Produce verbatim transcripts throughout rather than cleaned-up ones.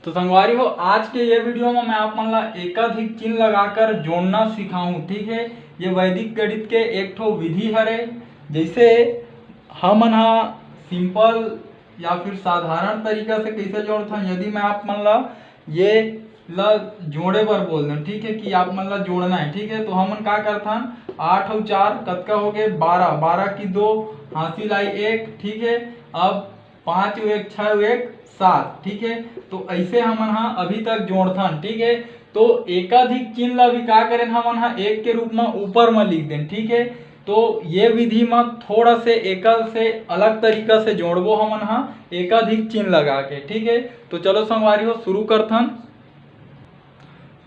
तो संगवारी हो, आज के ये वीडियो में मैं आप मन ला एकाधिक चिन्ह लगाकर जोड़ना सिखाहूँ। ठीक है, ये वैदिक गणित के एक ठो विधि हरे। जैसे हमन हा सिंपल या फिर साधारण तरीका से कैसे जोड़थन, यदि मैं आप मन ला ये ला जोड़े बर बोल दें, ठीक है, कि आप मन ला जोड़ना है, ठीक है, तो हमन का करथन, आठ अउ चार कतका हो गए, बारह, बारह की दो, हासिल आई एक, ठीक है। अब पाँच अउ एक, छः अउ एक, सात, ठीक है। तो ऐसे हमन हा अभी तक जोड़थन, ठीक है। तो एकाधिक चिन्ह ला भी का करेन, हमन हा एक के रूप में ऊपर में लिख देन, ठीक है। तो ये विधि में थोड़ा से एकर से अलग तरीका से जोड़बो हमन हा, एकाधिक चिन्ह लगा के, ठीक है। तो चलो संगवारी हो, शुरू करथन।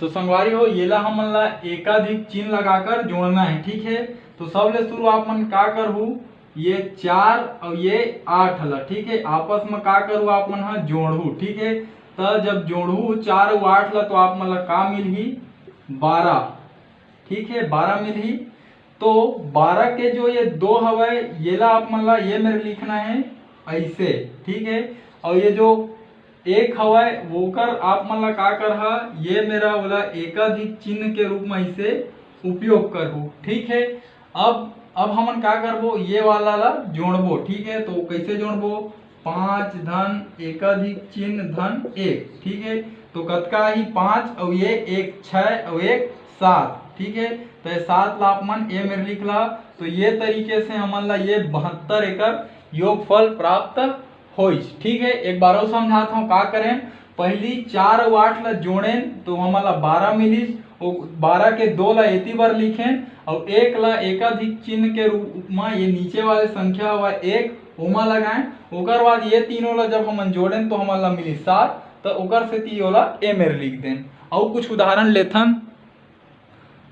तो संगवारी हो, येला हमन ला एकाधिक चिन्ह लगाकर जोड़ना है, ठीक है। तो सबले शुरू आप मन का करहू, ये चार और ये आठ ला, ठीक है, आपस में का करू, आप मन हा जोड़हू, ठीक है। तो जब जोड़हू चार और आठ ला, तो आप मन ला का मिलही, बारह, ठीक है, बारह मिलही। तो बारह के जो ये दो हवय, येला आप मन ला ये मेर लिखना है ऐसे, ठीक है। और ये जो एक हवय, वोकर आप मन ला का करहा, ये मेर ओला एकाधिक चिन्ह के रूप में ऐसे उपयोग करहू, ठीक है। अब अब हमन का करबो, ये वाला ला जोड़बो, ठीक है। तो कैसे जोड़बो, पाँच धन एकाधिक चिन्ह धन एक, ठीक है। तो कतका ही, पाँच और ये एक, छः और एक, सात, ठीक है। तो ये सात ला आप मन ये मेर लिख ला। तो ये तरीके से हमन ला ये बहत्तर एकर योगफल प्राप्त होइस, ठीक है। एक बार अउ समझात हूँ का करें, पहली चार अउ आठ ला जोड़ेन तो हमन ला बारह मिलिस, ओ बारह के दो ला एती बर लिखेन, अउ एक ला एकाधिक चिन्ह के रूप में ये नीचे वाले संख्या व एक ओमा लगाएं। ओकर बाद ये तीनों ला जब हमन जोड़ेन तो हमन ला मिलिस सात, तो ओकर सेती ओला ए मेर लिख देन। अउ कुछ उदाहरण लेथन।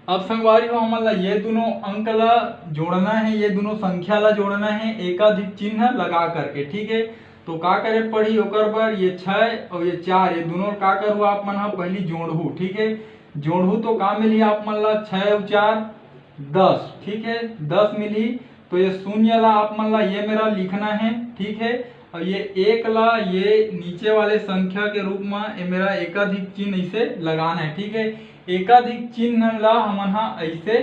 अब संगवारी हो, हमन ला ये दोनों अंक ला जोड़ना है, ये दोनों संख्या ला जोड़ना है एकाधिक चिन्ह लगा करके, ठीक है। तो का करे पड़ी ओकर बर, ये छः और ये चार, ये दोनों का करू आप मन हा, पहली जोड़हू, ठीक है। जोड़हू तो का मिली आप मन ला, छः और चार दस, ठीक है, दस मिली। तो ये शून्य ला आप मन ला ये मेर लिखना है, ठीक है। और ये एक ला ये नीचे वाले संख्या के रूप में ये मेर एकाधिक चिन्ह इसे लगाना है, ठीक है। एकाधिक चिन्ह ला हमन हा ऐसे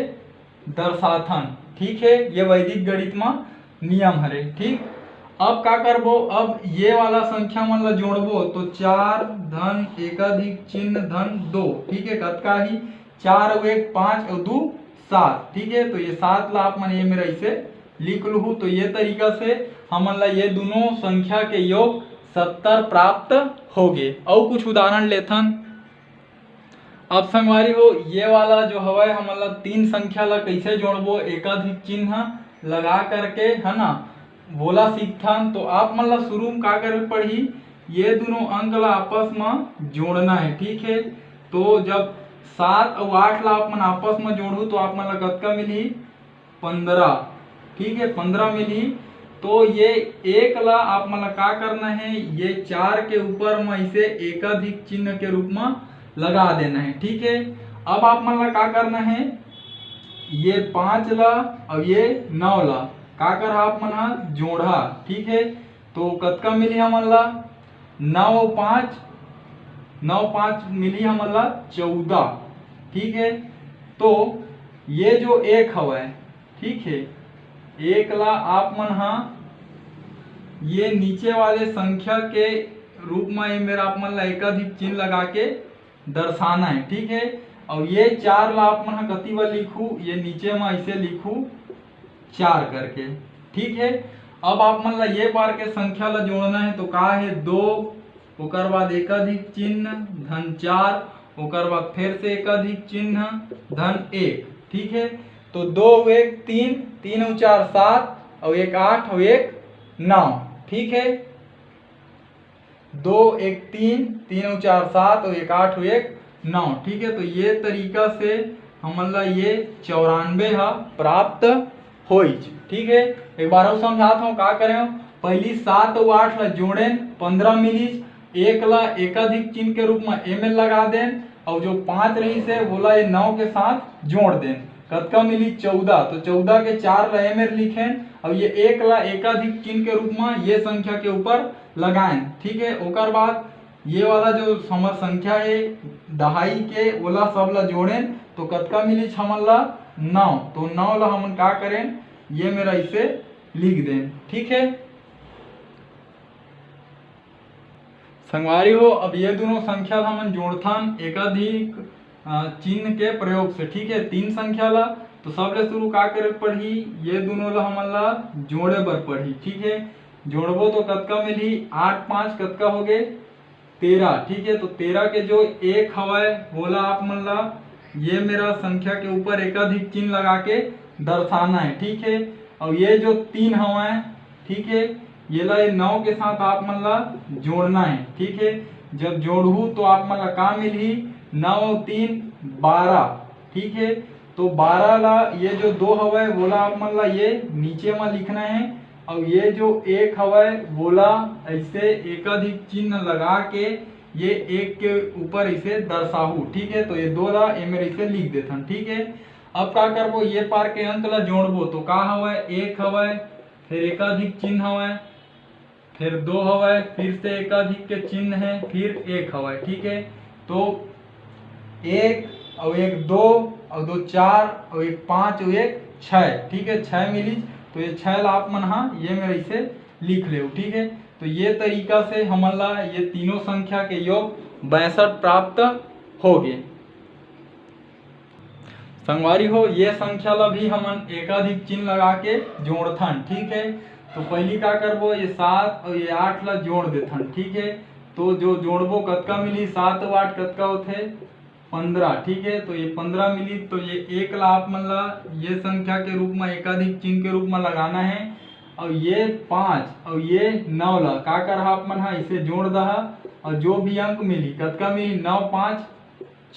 दर्शाथन, ठीक है। ये वैदिक गणित में नियम हरे, ठीक। अब का करबो, अब ये वाला संख्या मन ला जोड़बो तो चार धन एकाधिक चिन्ह धन दो, ठीक है। कतका ही, चार अउ एक पाँच अउ दू सात, ठीक है। तो ये सात ला आप मन ये मेर ऐसे लिख लुहू। तो ये तरीका से हमन ला ये दोनों संख्या के योग सत्तर प्राप्त हो गे। अउ कुछ उदाहरण लेथन। अब संगवारी हो, ये वाला जो हवय, हमन ला तीन संख्या ला कैसे जोड़बो एकाधिक चिन्ह लगा करके, है ना, वोला सीखथन। तो आप मन ला शुरू में का करे पड़ही, ये दोनों अंक ला आपस में जोड़ना है, ठीक है। तो जब सात अउ आठ ला आप मन आपस में जोड़हू तो आप मन ला कतका मिलही, पंद्रह, ठीक है, पंद्रह मिलही। तो ये एक ला आप मन ला का करना है, ये चार के ऊपर में इसे एकाधिक चिन्ह के रूप में लगा देना है, ठीक है। अब आप मन ला का करना है, ये पाँच ला और ये नौ ला का कर आप मन हा जोड़हा, ठीक है। तो कतका मिली हमन ला, नौ पाँच, नौ पाँच मिली हमन ला चौदह, ठीक है। तो ये जो एक हवय, ठीक है, एक ला आप मन हा ये नीचे वाले संख्या के रूप में ये मेर आप मन ला एकाधिक चिन्ह लगा के दर्शाना है, ठीक है। और ये चार ला आप मन हा कति बर लिखू, ये नीचे में ऐसे लिखू चार करके, ठीक है। अब आप मन ला ये बार के संख्या ला जोड़ना है, तो का है, दो, ओकर बाद एकाधिक चिन्ह धन चार, ओकर बाद फिर से एकाधिक चिन्ह धन एक, ठीक है। तो दो एक तीन, तीन और चार सात, और एक आठ और एक नौ, ठीक है। दो एक तीन, तीन और चार सात और एक आठ और एक नौ, ठीक है। तो ये तरीका से हमन ला ये चौरानबे हा प्राप्त होइच, ठीक है। एक बार और समझात हूँ का करे हूँ, पहली सात और आठ ला जोड़ेन, पंद्रह मिलिस, एक ला एकाधिक चिन्ह के रूप में ए मेर लगा देन, और जो पाँच रहिस हे वोला ये नौ के साथ जोड़ देन, कतका मिली, चौदह। तो चौदह के चार ला ए मेर लिखेन और ये एक ला एकाधिक चिन्ह के रूप में ये संख्या के ऊपर लगाएन, ठीक है। ओकर बाद ये वाला जो हमर संख्या हे दहाई के, ओला सब ला जोड़ेन तो कतका मिलिस हमन ला? नौ। तो नौ ला हमन का करेन, ये मेर ऐसे लिख देन। ठीक है संगवारी हो, अब ये दोनों संख्या ला हमन जोड़थन एकाधिक अ, चिन्ह के प्रयोग से। ठीक है, तीन संख्या ला तो सबले शुरू का करे पड़ही, ये दोनों ला हमन ला जोड़े बर पड़ही। ठीक है, जोड़बो तो कतका मिलही? आठ पाँच कतका हो गए? तेरह। ठीक है, तो तेरह के जो एक हवय, वोला आप मन ला ये मेर संख्या के ऊपर एकाधिक चिन्ह लगा के दर्शाना है। ठीक है, और ये जो तीन हवय, ठीक है, ये ला ये नौ के साथ आप मन ला जोड़ना है। ठीक है, जब जोड़हू तो आप मन ला का मिलही? नौ तीन बारह। ठीक है, तो बारह ला ये जो दो हवय, वोला आप मन ला ये नीचे में लिखना है, और ये जो एक हवय, वोला ऐसे एकाधिक चिन्ह लगा के ये एक के ऊपर इसे दर्शाहू। ठीक है, तो ये दो ला एमे ऐसे लिख देथन। ठीक है, अब का करबो, ये पार के अंक ला जोड़बो तो का हवय? एक हवय, फिर एकाधिक चिन्ह हवय, फिर दो हवय, फिर से एकाधिक के चिन्ह है, फिर एक हवय। ठीक है, तो एक और एक दो और दो चार और एक पाँच और एक छः। ठीक है, छः मिलिस, तो ये छः ला आप मन हा ये मेर ऐसे लिख लेव। ठीक है, तो ये तरीका से हमन ला ये तीनों संख्या के योग बासठ प्राप्त हो गए। संगवारी हो, ये संख्या ला भी हमन एकाधिक चिन्ह लगा के जोड़थन। ठीक है, तो पहली का करबो, ये सात और ये आठ ला जोड़ देथन। ठीक है, तो जो जोड़बो कतका मिली? सात और आठ कतका होथे? पंद्रह। ठीक है, तो ये पंद्रह मिली, तो ये एक ला आप मन ला ये संख्या के रूप में एकाधिक चिन्ह के रूप में लगाना है, और ये पाँच और ये नौ ला का करहा आप मन हा इसे जोड़ दहा, और जो भी अंक मिली, कतका मिली? नौ पाँच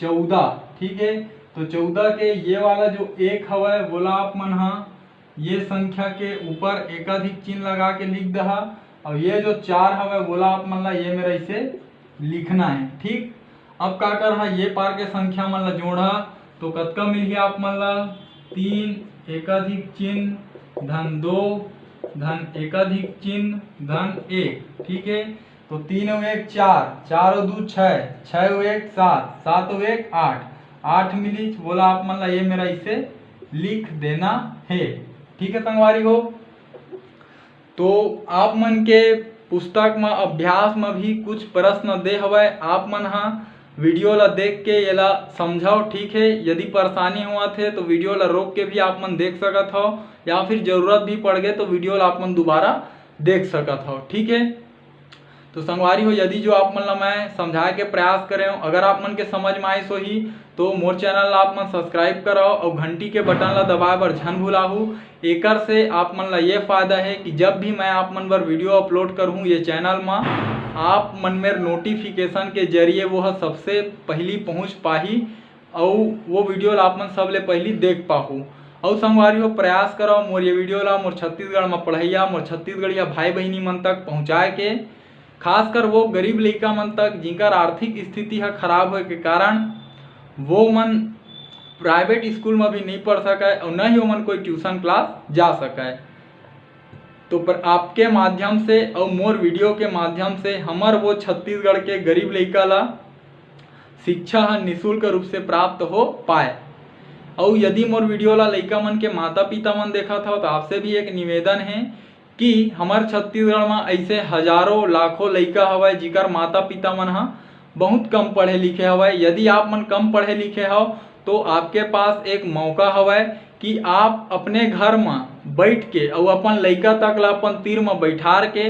चौदह। ठीक है, तो चौदह के ये वाला जो एक हवय, वोला आप मन हा ये संख्या के ऊपर एकाधिक चिन्ह लगा के लिख दहा, और ये जो चार हवय, वोला आप मन ला ये मेर ऐसे लिखना है। ठीक, अब का करहा, ये पार के संख्या मन ला जोड़हा, तो कतका मिलही आप मन ला? तीन एकाधिक चिन्ह धन दो धन एकाधिक चिन्ह धन एक। ठीक है, तो तीन और एक चार, चार और दू छः, छः और एक सात, सात और एक आठ, आठ मिलिस, वोला आप मन ला ये मेर ऐसे लिख देना है। ठीक है संगवारी हो, तो आप मन के पुस्तक म अभ्यास म भी कुछ प्रश्न दे हवय, आप मन हा वीडियो ला देख के येला समझव। ठीक है, यदि परेशानी होवत हे तो वीडियो ला रोक के भी आप मन देख सकत हव, या फिर जरूरत भी पड़ गए तो वीडियो ला आप मन दोबारा देख सकत हव। ठीक है, तो संगवारी हो, यदि जो आप मन ला मैं समझाए के प्रयास करे हूँ, अगर आप मन के समझ में आइस होही तो मोर चैनल ला आप मन सब्सक्राइब करव और घंटी के बटन ला दबाए बर झन भुलाहू। एकर से आप मन ला ये फायदा है कि जब भी मैं आप मन बर वीडियो अपलोड करहूँ ये चैनल मा, आप मन मेर नोटिफिकेशन के जरिए वो ह सबसे पहली पहुँच पाही। अउ वो वीडियो ला आप मन सबले पहिली देख पाहू। अउ संगवारी हो, प्रयास करव मोर ये वीडियो ला मोर छत्तीसगढ़ म पढ़इया, मोर छत्तीसगढ़िया भाई बहिनी मन तक पहुँचाए के, खासकर वो गरीब लइका मन तक जिनकर आर्थिक स्थिति ह खराब होए के कारण वो मन प्राइवेट स्कूल म भी नहीं पढ़ सकय अउ न ही ओमन कोई ट्यूशन क्लास जा सकय। तो पर आपके माध्यम से अउ मोर वीडियो के माध्यम से हमर वो छत्तीसगढ़ के गरीब लइका ला शिक्षा ह निशुल्क रूप से प्राप्त हो पाए। अउ यदि मोर वीडियो ला लइका मन के माता पिता मन देखत हव, तो आपसे भी एक निवेदन है कि हमर छत्तीसगढ़ म ऐसे हजारों लाखों लइका हवय जिकर माता पिता मन ह बहुत कम पढ़े लिखे हवय। यदि आप मन कम पढ़े लिखे हव तो आपके पास एक मौका हवय कि आप अपने घर म बैठ के अउ अपन लइका तक ला अपन तीर म बैठार के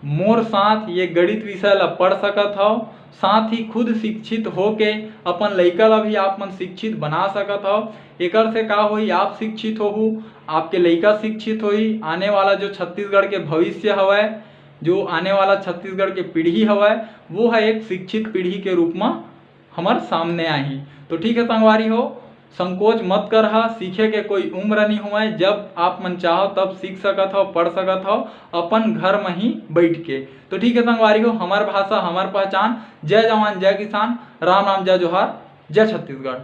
मोर साथ ये गणित विषय ला पढ़ सकत हव, साथ ही खुद शिक्षित होके अपन लइका ला भी आप मन शिक्षित बना सकत हव। एकर से का होही, आप शिक्षित होहू, आपके लइका शिक्षित होही, आने वाला जो छत्तीसगढ़ के भविष्य हवय, जो आने वाला छत्तीसगढ़ के पीढ़ी हवय, वो ह एक शिक्षित पीढ़ी के रूप म हमर सामने आही। तो ठीक है संगवारी हो, संकोच मत करहा, सीखे के कोई उम्र नहीं होवय। जब आप मन चाहो तब सीख सकत हव, पढ़ सकत हव अपन घर म ही बैठ के। तो ठीक है संगवारी हो, हमर भाषा हमर पहचान। जय जवान जय किसान, राम राम जय जोहार, जय छत्तीसगढ़।